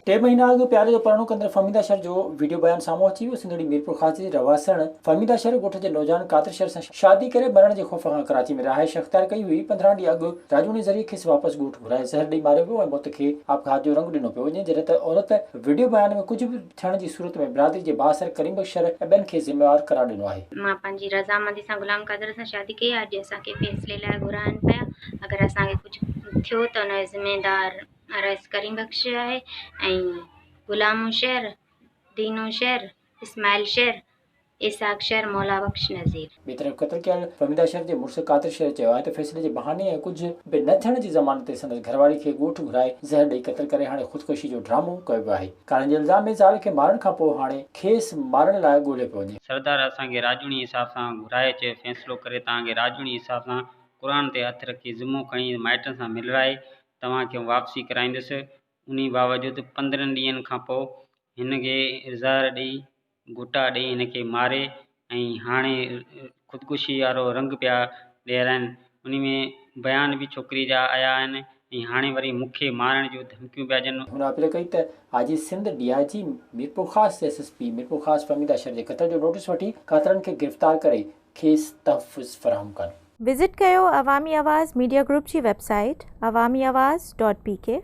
ٽي مهينا اڳ پيار جو پرڻو ڪندڙ فهميده شر جو وڊيو بيان سامهون اچي ويو، سنڌڙي ميرپورخاص جي رهواسڻ فهميده شر ڳوٺ جي نوجوان قادر شر سان شادي ڪري مرڻ جي خوف کان ڪراچي ۾ رهائش اختيار ڪئي هئي، 15 ڏينهن اڳ راڄوڻي ذريعي کيس واپس ڳوٺ گهرائي زهر ڏئي ماريو ويو ۽ موت کي آپگهات جو رنگ ڏنو پيو وڃي، جڏهن ته عورت وڊيو بيان ۾ ڪجهه به ٿيڻ جي صورت ۾ برادري جي بااثر ڪريم بخش شر ۽ ٻين کي ذميوار قرار ڏنو آهي. مان پنهنجي رضامندي سان غلام قادر سان شادي ڪئي آهي، اڄ اسان کي فيصلي لاء گهرائن پيا، اگر اسان کي ڪجهه ٿيو ته ان جو ذميدار رئيس ڪريم بخش آهي ۽ غلام شهر، دينو شهر، اسماعيل شهر، اسحاق شهر، مولا بخش نظير. ٻئي طرف قتل ڪيل فهميده شهر جي مڙس قادر شهر چيو آهي ته فيصلي جي بهاني ۽ ڪجهه به نه ٿيڻ جي ضمانت تي سندس گهرواري کي ڳوٺ گهرائي زهر ڏئي قتل ڪري هاڻي خودڪشي جو ڊرامو ڪيو ويو آهي. ڪارن جي الزام ۾ زال کي مارڻ کانپوء هاڻي کيس مارڻ لاء ڳوليو پيو وڃي. سردار اسان کي راڄوڻي حساب سان گهرائي چيو فيصلو ڪري توهان کي راڄوڻي حساب سان قرآن تي هٿ رکي ذمو کڻي مائٽن سان ملرائي توهان کي واپسي ڪرائيندس انهي باوجود 15 ڏينهن کان پوء هن کي زهر ڏئي گهٽا ڏئي هن کي ماري ۽ هاڻي خودڪشي وارو رنگ پيا ڏيارائن انهي ۾ بيان به ڇوڪري جا آيا آهن ۽ هاڻي وري مون کي مارڻ جون ڌمڪيون پيا ڏين. هن اپيل ڪئي ته I G Sindh, D I G Mirpurkhas, S S P Mirpurkhas Fahmida Shar جي قتل جو نوٽيس وٺي قاتلن کي گرفتار ڪري کيس تحفظ فراهم ڪن. وزٽ ڪيو عوامي آواز ميڊيا گروپ جي website Awami Awaz dot P K.